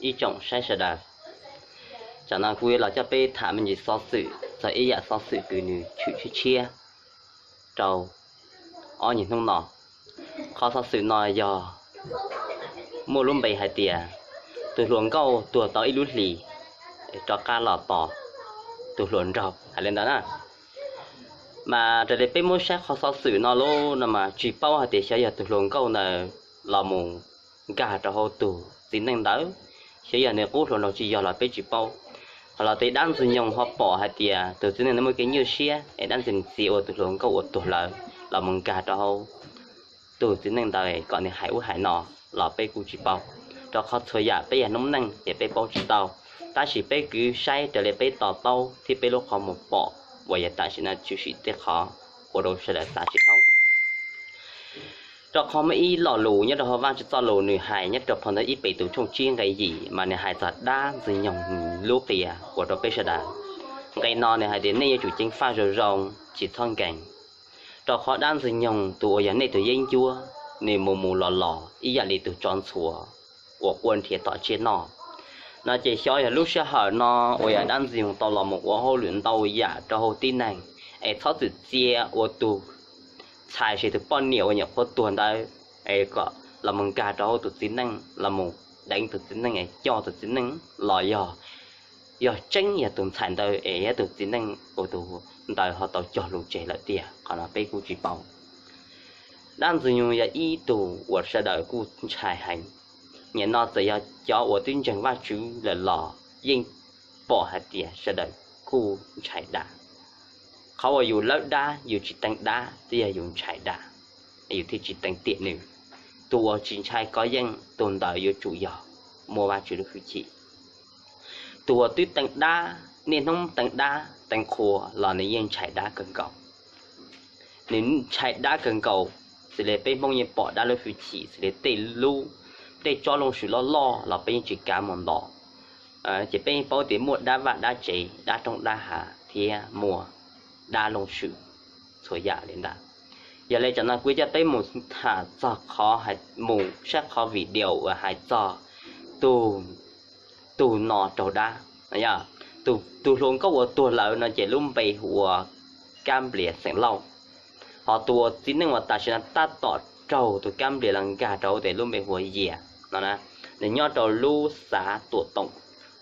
Ib tsoom saib sawv daws, tsam no kuv yuav los coj peb tham me ntsis xov xwm txog ib yam xov xwm kws nws tshwm tshiab tshiab rau ob nyuag hnub no. Qhov xov xwm no yog muaj lub npe hais tias tus hluas nkauj tuag tau ib lub hlis, rov qab los tos tus hluas nraug hais li ntawd na. Mas raws li peb muab saib qhov xov xwm no lub no mas tsis paub hais tias xyov yog tus hluas nkauj ntawd los mus nkag rau hauv tus txiv neej ntawd, xyov yog nws qub hluas nraug tsis yog los peb tsis paub. Ho los tej dab ntxwg nyoog ho pom hais tias tus txiv neej ntawd muaj kev nyuaj siab es dab ntxwg nyoog txia ua tus hluas nkauj uas tuag lawm los mus nkag rau hauv tus txiv neej ntawd kom nws hais ub hais no los peb kuj tsis paub, rau qhov txhua yam peb yog noob neej ces peb paub tsis tau. Tab sis peb kwv saib raws li peb to taub thiab peb lub qhov muag pom uas yog tam sim no tshwm sim tej qhov ua rau sawv daws xav tsis thoob. Rau qhov muaj ib lo lus nyob rau hauv Vajtswv txoj lus nws hais nyob rau phau ntawv Ib Petus tshooj tsib nqe yim mas nws hais txog dab ntxwg nyoog lub qias ua rau peb sawv daws. Nqe no nws hais tias nej yuav tsum ceev faj zoo zoo, tsis txhob nkees, rau qhov dab ntxwg nyoog tus uas yog nej tus yeeb ncuab, nws mus mus los los ib yam li tus tsov ntxhuav uas quaj nrhiav tom tsiaj noj. No ces xyov yog lub sij hawm no uas yog dab ntxwg nyoog tau los mus ua hauj lwm ntau yam rau hauv tib neeg, es txhob txwm txia ua tus ntxhais sis tus poj niam uas nyuam qhuav tuag ntawd es kom los mus nkag rau hauv tus txiv neej, los mus deev tus txiv neej es coj tus txiv neej los yog, yog tseeb yog tus ntxhais ntawd es yog tus txiv neej uas tus ntawd ho tau cog lus tseg lawm tiag, qhov no peb kuj tsis paub. Dab ntxwg nyoog yog ib tug uas sawv daws kuj ntshai heev. Nim no txawm yog cov uas twb ntseeg Vajtswv lawm los yeej pom hais tias sawv daws kuj ntshai dab. Qhov uas yus lawb dab yus tsis teev dab twb yog yus ntshai dab, yus thiaj tsis teev tiam nws. Tus uas tsis ntshai kov yeej tus ntawd yuav tsum yog muaj Vajtswv lub hwj chim. Tus uas twb teev dab, niaj hnub teev dab teev qhua los nws yeej ntshai dab kawg nkaus. Nws ntshai dab kawg nkaus, xws li peb Hmoob yeej pom dab lub hwj chim xws li tej lub, tej tsob looj swm loj loj los peb yeej tsis kav mus ntos. Ces peb yeej paub tias muaj dab vaj dab tsev, dab roob dab hav thiab muaj dab looj swm txhua yam li ntawd. Yog li tsam no kuv coj peb mus tham txog qhov, mus saib qhov video uas hais txog tus, tus no raug dab. Tus hluas nkauj uas tuag lawm no ces lub npe hu ua Kab Nplias xeem Lauj. Ho tus uas txiv neej uas tam sim no tab tom raug tus Kab Nplias los nkag rau hauv tes lub npe hu ua Yias no na, nws nyob rau lub xav Tuam Toom,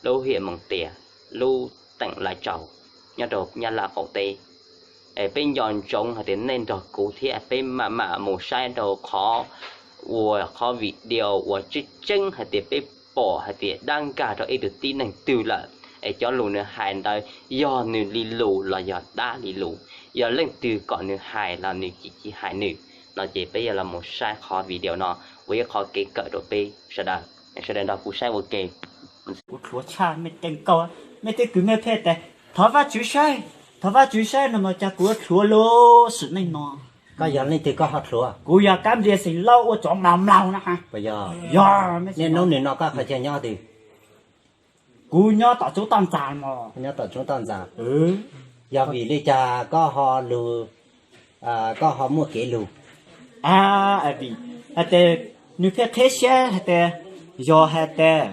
lub hiam Moos Tias, lub teem Lais Tsaus, nyob rau Nyab Laj qaum teb. Peb nco ntsoov hais tias nej nrog kuv thiab peb mam mam mus saib rau qhov uas qhov video uas tseeb tseeb hais tias peb pom hais tias dab nkag rau ib tug tib neeg twg lawm, es cov lus nws hais ntawd yog nws li lus los yog dab li lus, yog leej twg kom nws hais los nws cia li hais nws no ces peb yuav los mus saib qhov video no ua ib qhov kev kawm rau peb sawv daws. Sawv daws nrog kuv saib ua ke. Kuv hlua tshaj mej teej kaug, mej twb kwv mej pheej tias thov Vajtswv saib, thov Vajtswv saib no mas cas kuv hlua lub sim neej no. Koj yog leej twg koj ho hlua? Kuv yog Kab Nplias xeem Lauj ua tsov mlaug mlaug na. Yog, niaj hnub nim no koj qhov chaw nyob twg? Kuv nyob tom Tsoob Toj Ntxas mog. Nyob tom Tsoob Toj Ntxas. Yog vim li cas koj ho lug, koj ho muaj kev lug? Vim hais tias nws pheej qheb siab hais tias, yog hais tias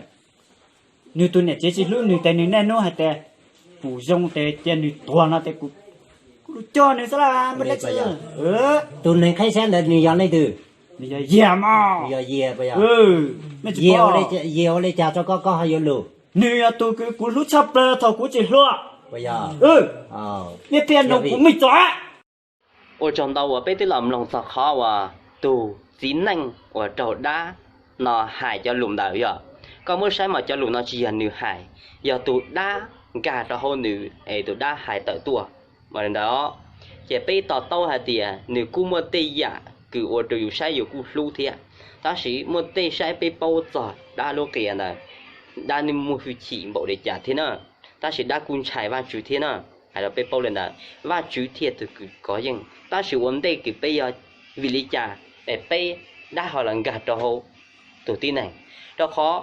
nws tus niam tsev tsis hlub nws tes nws niaj hnub hais tias pum zoo tes cia nws tuag no tes kuv, kuv coj nws xwb las. Tus neeg qheb siab ntawd nws yog leej twg? Nws yog Yias mog. Yog Yias puas yog? Yias ua li cas rau koj koj ho yuav lus? Nws yog tus kws kuv hlub tshaj plaws thaum kuv tsis hlua. Puas yog? Mej pheej nug kuv mej txom. Ua tsaug ntau uas peb twb los mloog txog qhov uas tus txiv neej uas raug dab no hais cov lus ntawd yog, koj muab saib mas cov lus no tsis yog nws hais, yog tus dab nkag rau hauv nws es tus dab hais tawm tuaj. Ua li ntawd, ces peb to taub hais tias nws kuj muaj tej yam kws ua rau yus saib yus kuj hlub thiab, tab sis muaj tej saib peb paub txog dab lub qias ntawd, dab nws muaj hwj chim npaum li cas thiab na, tab sis dab kuj ntshai Vajtswv thiab na. Hais rau peb paub li ntawd, Vajtswv thiaj tus kws kov yeej, tab sis ua ntej kws peb yog vim li cas es peb dab ho los nkag rau hauv tus tib neeg? Rau qhov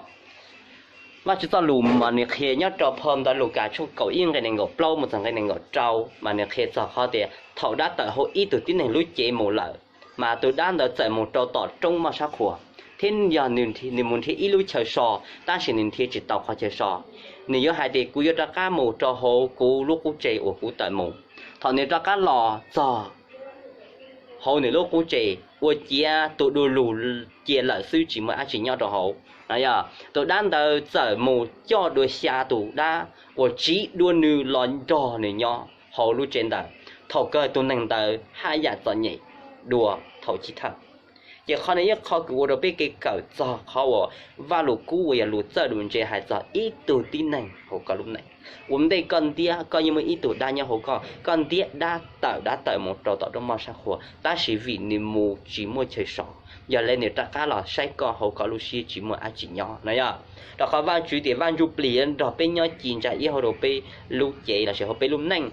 Vajtswv txoj lus mas nws qhia nyob rau phau ntawv Lukas tshooj kaum ib nqe nees nkaum plaub mus txog nqe nees nkaum rau mas nws qhia txog qhov tias thaum dab tawm hauv ib tug tib neeg lub cev mus lawm, mas tus dab ntawd txawm mus rau tom roob moj sab qhua, thiab yog nws mus nrhiav ib lub chaw so, tab sis nws nrhiav tsis tau qhov chaw so, nws yuav hais tias kuv yuav rov qab mus rau hauv kuv lub qub tse uas kuv tawm mus. Thaum nws rov qab los txog hauv nws lub qub tse, ua ciav tus du lug cia lawm xwb, tsis muaj dab tsi nyob rau hauv. Yog tus dab ntawd txawm mus coj dua xya tus dab uas tsiv dua nws los nrog nws nyob hauv lub tsev ntawd. Thaum kawg tus neeg ntawd haj yam txom nyem dua thaum chiv thawj. Ces qhov no yog qhov kws ua rau peb kev kawm txog qhov uas Vajluskub uas yog lus txawj lus ntse hais txog ib tug tib neeg hauv koj lub neej. Ua ntej koj ntiab, koj yeej muaj ib tug dab nyob hauv koj, koj ntiab dab tawm dab tawm mus rau tom rooj moj sab qhua, tab sis vim nws mus tsis muaj chaw so, yog li nws rov qab los saib koj hauv koj lub siab tsis muaj dab tsi nyob no yog. Rau qhov Vajtswv tias Vaj Ntsuj Plig nrog peb nyob ci ntsa iab hauv rau peb lub cev lossis hauv peb lub neej,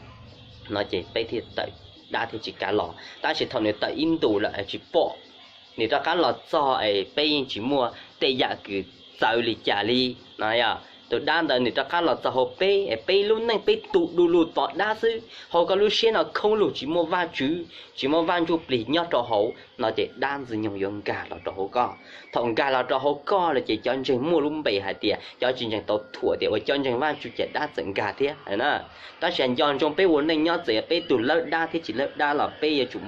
no ces peb thiaj tawm dab thiaj tsis kav los. Tab sis thaum nws tawm ib ntus lawm tsis pom, nws rov qab los txog es peb yeej tsis muaj tej yam kws txawv li cas li no yog. Tus dab ntawd nws rov qab los txog hauv peb es peb lub neej peb tu du lug tos dab xwb, hauv koj lub siab no khoob lug tsis muaj Vajtswv, tsis muaj Vaj Ntsuj Plig nyob rau hauv no ces dab Ntxwg Nyoog yuav nkag los rau hauv koj. Thaum nkag los rau hauv koj lawm ces cov ntseeg muaj lub npe hais tias cov tsis ntseeg tau thuam tias ua cov ntseeg Vajtswv ces dab txawm nkag thiab na. Tab sis nco ntsoov peb ua neej nyob txawm yog peb tus lawb dab thiab tsis lawb dab los peb yuav tsum,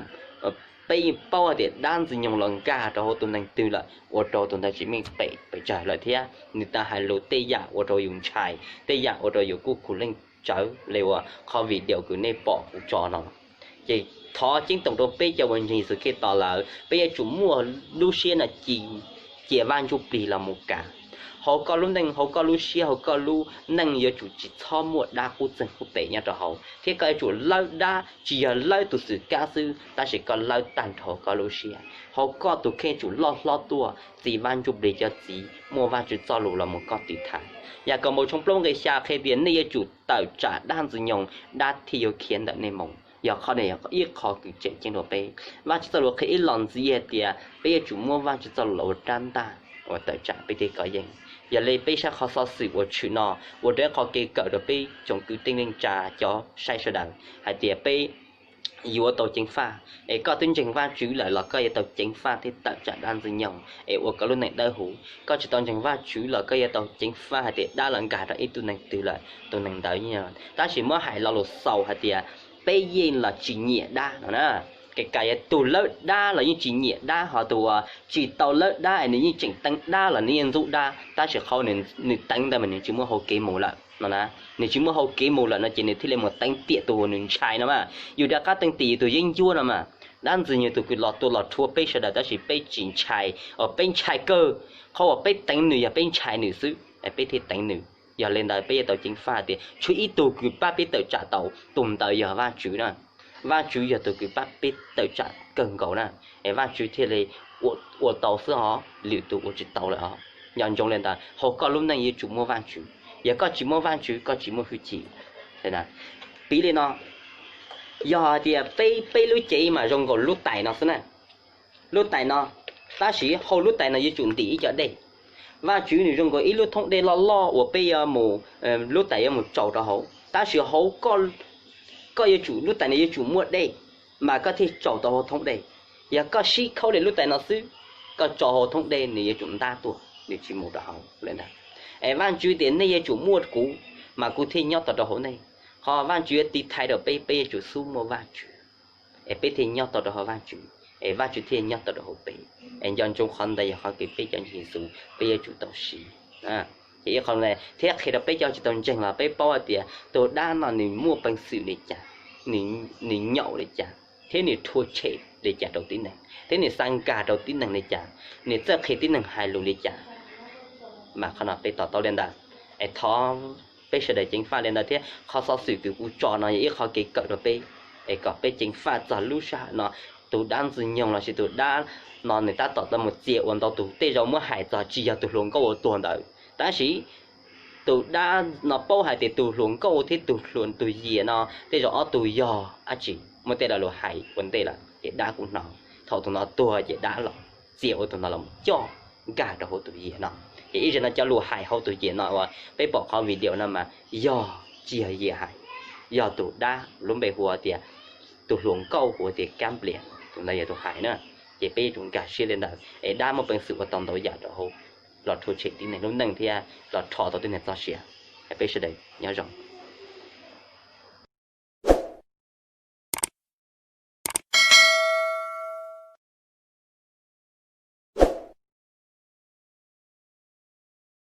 peb yeej paub hais tias dab Ntxwg Nyoog los nkag rau hauv tus neeg twg lawm ua rau tus ntawd tsis meej pem pes tsawg lawm thiab nws tau hais lus tej yam ua rau yus ntshai, tej yam ua rau yus kuj khuv leej tsawv li uas qhov video kws nej pom kuv tso no. Ces thov ceeb toom rau peb cov uas ntseeg Yexus Khetos lawm, peb yuav tsum muaj lub siab no ci, cia Vaj Ntsuj Plig los mus kav hauv koj lub neej, hauv koj lub siab, hauv koj lub neej yuav tsum tsis txhob muaj dab qub txeeg qub pem nyob rau hauv, thiab koj yuav tsum lawb dab tsis yog lawb tus xwm kab xwb tab sis koj lawb tag nrho koj lub siab. Hauv koj tus kheej tsum loj hlob tuaj, txi Vaj Ntsuj Plig cov txiv, muaj Vajtswv txoj lus los mus koj tiv thaiv. Yakaunpaus tshooj plaub nqe xya qhia tias nej yuav tsum tawm tsam dab Ntxwg Nyoog, dab thiaj yuav khiav ntawm nej mus. Yog qhov no yog ib qho kws tseem ceeb rau peb. Vajtswv txoj lus qhia ib los ntxiv hais tias peb yuav tsum muab Vajtswv txoj lus los ua rab ntaj uas tawm tsam peb tej kov yeej. Yog li peb saib qhov xov xwm uas tshwm no ua rau ib qho kev kawm rau peb tsoom kwv tij neej tsa cov saib sawv daws hais tias peb yuav tau ceev faj. Es koj twb ntseeg Vajtswv lawm los koj yuav tau ceev faj thiab tawm tsam dab Ntxwg Nyoog es ua koj lub neej dawb huv. Koj tsis tau ntseeg Vajtswv los koj yuav tau ceev faj hais tias dab los nkag rau ib tug neeg twg lawm, tus neeg ntawd, tab sis muab hais lo lus xaus hais tias peb yeej los tsis nyiam dab no na. Kais kas yog tug lawb dab los yeej tsis nyiam dab, ho tus uas tsis tau lawb dab es nws yeej tseem teev dab los nws yeej ntxub dab, tab sis qhov nws teev ntawd mas nws tsis muaj hau kev mus lawm no na. Nws tsis muaj hau kev mus lawm no ces nws thiaj li mus teev tiam tus uas nws ntshai no mas. Yus rov qab teev tiam yus tus yeeb ncuab no mas. Dab Ntxwg Nyoog tus kws los tua los rhuav peb sawv daws tab sis peb tsis ntshai, os peb ntshai kawg. Qhov uas peb teev nws yog peb ntshai nws xwb es peb thiaj teev nws. Yog li ntawd peb yuav tau ceev faj tias tshuav ib tug kws pab peb tawm tsam tau, tus ntawd yog Vajtswv na. Vajtswv yog tus kws pab peb tawm tsam kawg nkaus na. Es Vajtswv thiaj li ua tau xwb hos lwm tus ua tsis tau lawm os. Nco ntsoov li ntawd, hauv koj lub neej yuav tsum muaj Vajtswv. Yog koj tsis muaj Vajtswv koj tsis muaj hwj chim. Piv li no, yog hais tias peb, peb lub cev mas zoo nkaus lub tais no xwb na. Lub tais no, tab sis hauv lub tais no yuav tsum ntim ib co dej. Vajtswv nws zoo nkaus ib lub thoob dej loj loj uas peb yuav mus, lub tais yuav mus tsaus rau hauv, tab sis hauv koj yuav tsum, lub tais no yuav tsum muaj dej, mas koj thiaj tsaus tau hauv thoob dej. Yog koj sib khaub li lub tais no xwb, koj tsaus hauv thoob dej nws yuav tsum ntab tuaj, nws tsis mus rau hauv li ntawd. Es Vajtswv tias nej yuav tsum muaj kuv, mas kuv thiaj nyob tau rau hauv nej. Qhov Vajtswv yuav tiv thaiv rau peb, peb yuav tsum xub muaj Vajtswv, es peb thiaj nyob tau rau hauv Vajtswv, es Vajtswv thiaj nyob tau rau hauv peb. Es nco ntsoov qhov ntawd yog qhov kws peb cov ntseeg Yexus peb yuav tsum tau siv. Ces ib qho thiab qhia rau peb cov tsis tau ntseeg los peb paub hais tias tus dab no nws muaj peev xwm li cas, nws nyaum li cas, thiab nws rhuav tshem li cas rau tib neeg, thiab nws xa nkag rau tib neeg li cas, nws txawj qhia tib neeg hais lus li cas. Mas qhov no peb to taub li ntawd. Es thov peb sawv daws ceev faj li ntawd thiab qhov xov xwm kws kuv tso no yog ib qho kev kawm rau peb, es kom peb ceev faj txog lub sij hawm no. Tus dab Ntxwg Nyoog lossis tus dab no nws tab tom tau mus txia ua ntau tus, tej zaum muab hais txog tsis yog tus hluas nkauj uas tuag ntawd, tab sis tus dab no paub hais tias tus hluas nkauj thiab tus hluas, tus yias no tej zaum ob tug yog dab tsi, muaj tej lo lus hais ua ntej lawm ces dab kuj hnov. Thaum tus no tuag ces dab los txia ua tus no los coj nkag rau hauv tus yias no. Ces ib zaug no cov lus hais hauv tus yias no uas peb pom qhov video no mas yog tsis yog yias hais, yog tus dab lub npe hu tias, tus hluas nkauj hu tias Kab Nplias, tus ntawd yog tus hais na. Ces peb yuav tsum nkag siab li ntawd es dab muaj peev xwm ua tau ntau yam rau hauv, los rhuav tshem tib neeg lub neej thiab los rho tau tib neeg txoj sia. Peb sawv daws nyob zoo.